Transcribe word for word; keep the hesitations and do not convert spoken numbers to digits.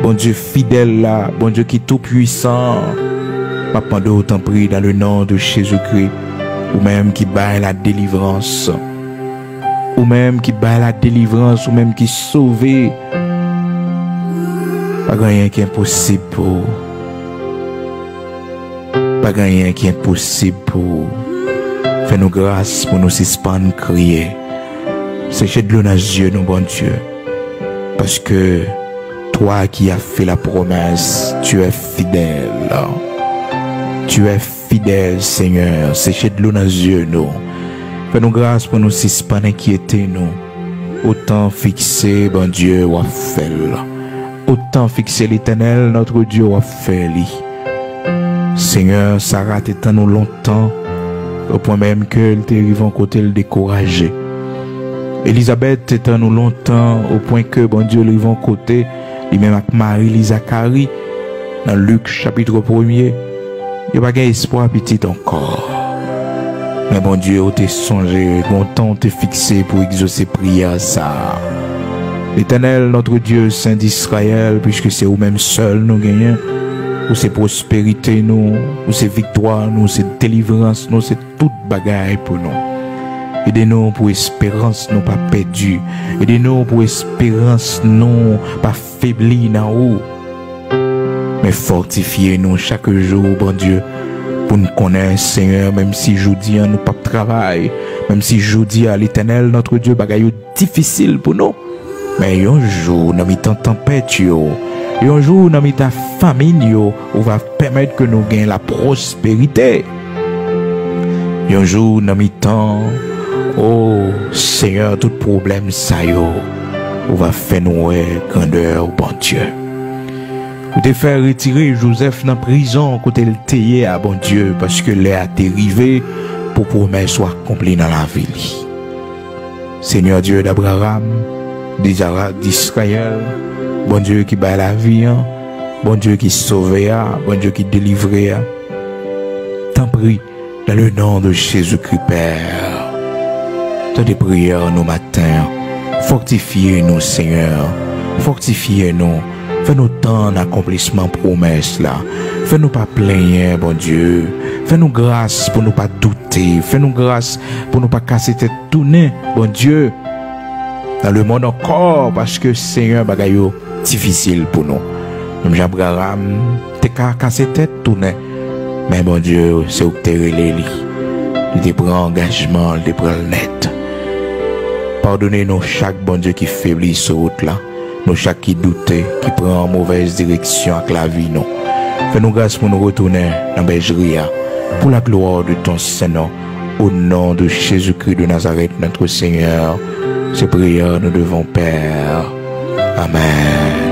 Bondye fidèl la, Bondye ki tou pwisan, m ap mande w, tanpri, dans le nom de Jésus-Christ, ou menm ki bay la délivrance, ou menm ki bay la délivrance, ou menm ki sove, pa gen anyen ki enposib pou ou. Pa gen anyen ki enposib pou ou. Fè nou gras pou nou sispann kriye. Seche dlo nan zye nou, Bondye. Parce que toi qui as fait la promesse, tu es fidèle. Tu es fidèle, Seigneur. Seche dlo nan zye nou. Fè nou gras pou nou sispann enkyete nou. Otan fikse Bondye, w ap fè l. Otan fikse Letènèl, notre Dieu, w ap fè li. Senyè, Sara te tann ou lontan, o pwen menm ke l te rive yon kote l dekouraje. Elizabèt te tann ou lontan, o pwen ke, Bondye, l rive yon kote, li menm ak mari li, Zakari, nan Lik, chapit premye, yo pa gen espwa pitit ankò. Men Bondye, ou te sonje, gen yon tan ou te fikse pou egzose priyè sa a. Letènèl, notre Dieu, Sen d'Israyèl, piske se ou menm sèl nou genyen, ou se pwosperite nou, ou se viktwa nou, ou se delivrans nou, se tout bagay pou nou. Ede nou pou esperans nou pa pèdi. Ede nou pou esperans nou pa febli nan ou. Men fòtifye nou chak jou, Bondye, pou n konnen, Senyè, menm si jodi a nou p ap travay, menm si jodi a, Letènèl, notre Dieu, bagay yo difisil pou nou, men yon jou nan mitan tanpèt yo, yon jou nan mitan famin yo, ou va pèmèt ke nou gen la pwosperite. Yon jou nan mitan, o Senyè, tout pwoblèm sa yo, ou va fè nou wè grandè ou, Bondye. Ou te fè retire Jozèf nan prizon kote l te ye a, Bondye, paske lè a te rive pou pwomès ou akonpli nan lavi li. Senyè Dye d'Abraham, d'Izara-, d'Israyèl, Bondye ki bay lavi an, Bondye ki sove a, Bondye ki delivre a, tanpri, dans le nom de Jésus-Christ, Père, tande priyè nou maten an. Fòtifye nou, Senyè. Fòtifye nou. Fè nou tann akonplisman pwomès la. Fè nou pa plenyen, Bondye. Fè nou gras pou nou pa doute. Fè nou gras pou nou pa kase tèt tounen, Bondye. Nan lemonn ankò, paske, Senyè, bagay yo difisil pou nou. Menm jan Abraham te ka kase tèt tounen, men Bondye, se ou ki te rele li. Li te pran angajman, li te pran l nèt. Padone nou chak, Bondye, ki febli sou wout la, nou chak ki doute, ki pran movèz direksyon ak lavi nou. Fè nou gras pou nou retounen nan bèjri a, pour la gloire de ton saint nom, au nom de Jésus-Christ de Nazareth, notre Seigneur. Se priyè nou devan w, Pè. Amèn.